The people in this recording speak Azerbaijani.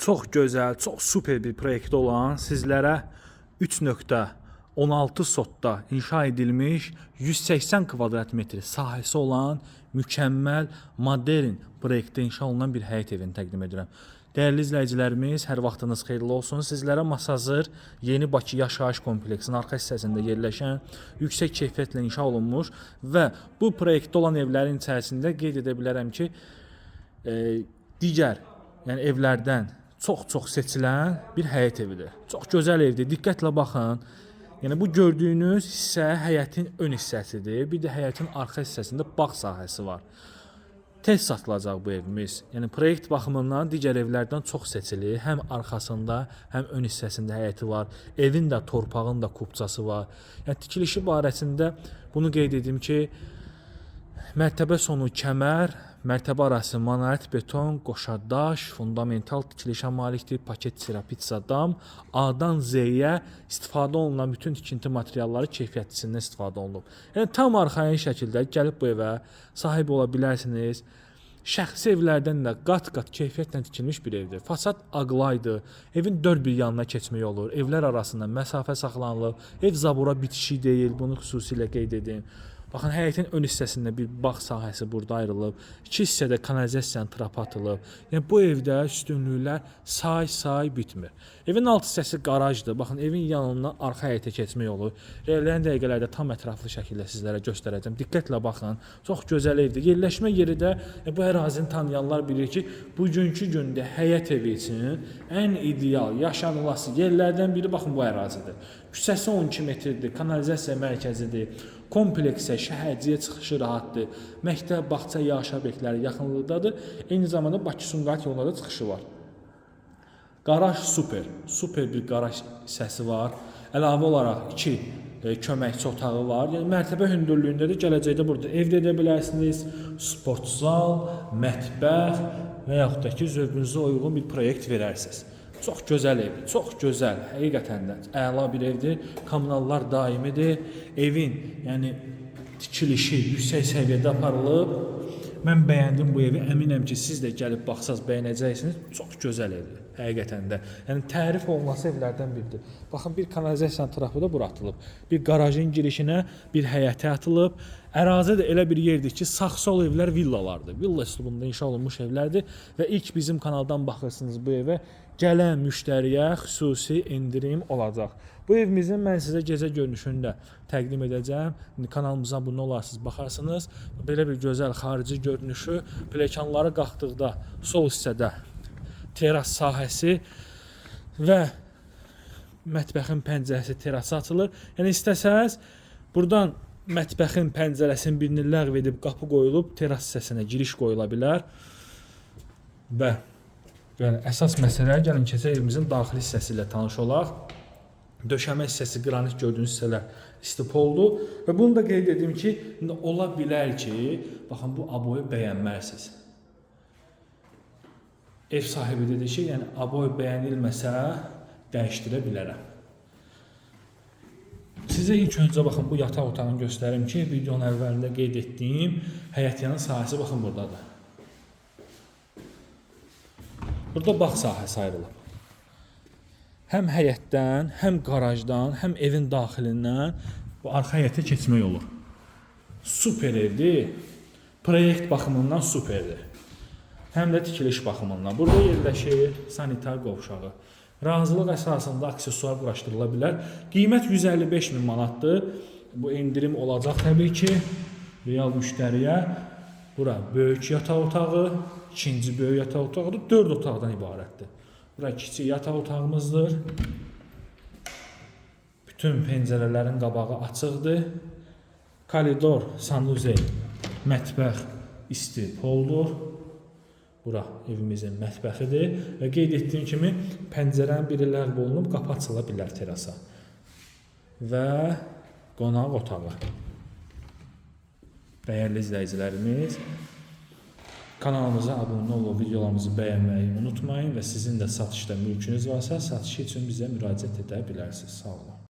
Çox gözəl, çox super bir proyektdə olan sizlərə 3.16 sotda inşa edilmiş 180 kvadrat metr sahəsi olan mükəmməl modern proyektdə inşa olunan bir həyət evini təqdim edirəm. Dəyərli izləyicilərimiz, hər vaxtınız xeyirli olsun. Sizlərə Masazır Yeni Bakı yaşayış kompleksinin arxa hissəsində yerləşən yüksək keyfiyyətlə inşa olunmuş və bu proyektdə olan evlərin içərisində qeyd edə bilərəm ki, digər, yəni evlərdən çox-çox seçilən bir həyət evidir. Çox gözəl evdir. Diqqətlə baxın. Yəni bu gördüyünüz hissə həyətin ön hissəsidir. Bir də həyətin arxa hissəsində bağ sahəsi var. Tez satılacaq bu evimiz. Yəni proyekt baxımından digər evlərdən çox seçilir. Həm arxasında, həm ön hissəsində həyəti var. Evin də torpağın da kupçası var. Yəni tikilişi barəsində bunu qeyd edim ki, mərtəbə sonu kəmər, mərtəbə arası monolit beton, qoşa daş, fundamental tikilişə malikdir, paket serapitsa dam, A-dan Z-yə istifadə olunan bütün tikinti materialları keyfiyyətlisindən istifadə olunub. Yəni tam arxayın şəkildə gəlib bu evə sahib ola bilərsiniz. Şəxsi evlərdən də qat-qat keyfiyyətlə tikilmiş bir evdir. Fasad ağlaydı. Evin dörd bir yanına keçmək olur. Evlər arasında məsafə saxlanılıb. Ev zabora bitişik deyil. Bunu xüsusilə qeyd edim. Baxın, həyətin ön hissəsində bir bağ sahəsi burada ayrılıb. İki hissədə kanalizasiyanın trapı atılıb. Yəni bu evdə üstünlüklər say-say bitmir. Evin alt hissəsi qarajdır. Baxın, evin yanından arxa həyətə keçmək olur. İlerləyən dəqiqələrdə tam ətraflı şəkildə sizlərə göstərəcəm. Diqqətlə baxın. Çox gözəl evdir. Yerləşmə yeri də bu ərazini tanıyanlar bilir ki, bugünkü gündə həyət evi üçün ən ideal yaşanılası yerlərdən biri baxın bu ərazidir. Küçəsi 12 metrdir, kanalizasiya mərkəzidir. Kompleksə, şəhərciyə çıxışı rahatdır. Məktəb, bağça, yaşayış obyektləri yaxınlıqdadır. Eyni zamanda Bakı-Sumqayıt yoluna da çıxışı var. Qaraj super, super bir qaraj hissəsi var. Əlavə olaraq iki köməkçi otağı var. Yəni mərtəbə hündürlüyündə də gələcəkdə burada ev də edə bilərsiniz, sport zal, mətbəx və yaxud da ki, zövqünüzə uyğun bir proyekt verərsiniz. Çox gözəl evdir, çox gözəl, həqiqətən də əla bir evdir. Kommunallar daimidir. Evin, yəni tikilişi yüksək səviyyədə aparılıb. Mən bəyəndim bu evi. Əminəm ki, siz də gəlib baxsaz bəyənəcəksiniz. Çox gözəl evdir, həqiqətən də. Yəni tərif olunası evlərdən biridir. Baxın, bir kanalizasiya trapı da bura atılıb. Bir qarajın girişinə bir həyətə atılıb. Ərazi də elə bir yerdir ki, sağ-sol evlər villalardır. Villa üslubunda inşa olunmuş evlərdir və ilk bizim kanaldan baxırsınız bu evə, gələn müştəriyə xüsusi endirim olacaq. Bu evimizin mən sizə gecə görünüşünü də təqdim edəcəm. İndi kanalımıza abunə olarsınız, baxarsınız. Belə bir gözəl xarici görünüşü, pləkanları qalxdıqda sol hissədə teras sahəsi və mətbəxin pəncərəsi terasa açılır. Yəni istəsəniz buradan mətbəxin pəncərəsinin birini ləğv edib qapı qoyulub teras hissəsinə giriş qoyula bilər. Və yəni əsas məsələ, gəlin keçək evimizin daxili hissəsi ilə tanış olaq. Döşəmə hissəsi qranit gördüyünüz hissələr istipoldur və bunu da qeyd edim ki, indi ola bilər ki, baxın bu aboyu bəyənməzsiniz. Ev sahibi dedi ki, yəni aboy bəyənilməsə dəyişdirə bilərəm. Sizə ilk öncə baxın bu yataq otağını göstərim ki, videonun əvvəlində qeyd etdiyim həyətyanı sahəsi baxın buradadır. Burada bağ sahəsi ayrılıb. Həm həyətdən, həm qarajdan, həm evin daxilindən bu arxa həyətə keçmək olur. Super evdir. Proyekt baxımından superdir. Həm də tikiliş baxımından. Burada yerləşir sanitar qovşağı. Razılıq əsasında aksesuar quraşdırıla bilər. Qiymət 155 min manatdır. Bu endirim olacaq təbii ki, real müştəriyə. Bura böyük yataq otağı, ikinci böyük yataq otağıdır. 4 otaqdan ibarətdir. Bura kiçik yataq otağımızdır. Bütün pəncərələrin qabağı açıqdır. Koridor, sanuzel, mətbəx isti poldur. Bura evimizin mətbəxidir və qeyd etdiyim kimi pəncərənin biri ləğv olunub, qapı açıla bilər terasa. Və qonaq otağı. Dəyərli izləyicilərimiz, kanalımıza abunə olub videolarımızı bəyənməyi unutmayın və sizin də satışda mülkünüz varsa, satışı üçün bizə müraciət edə bilərsiniz. Sağ olun.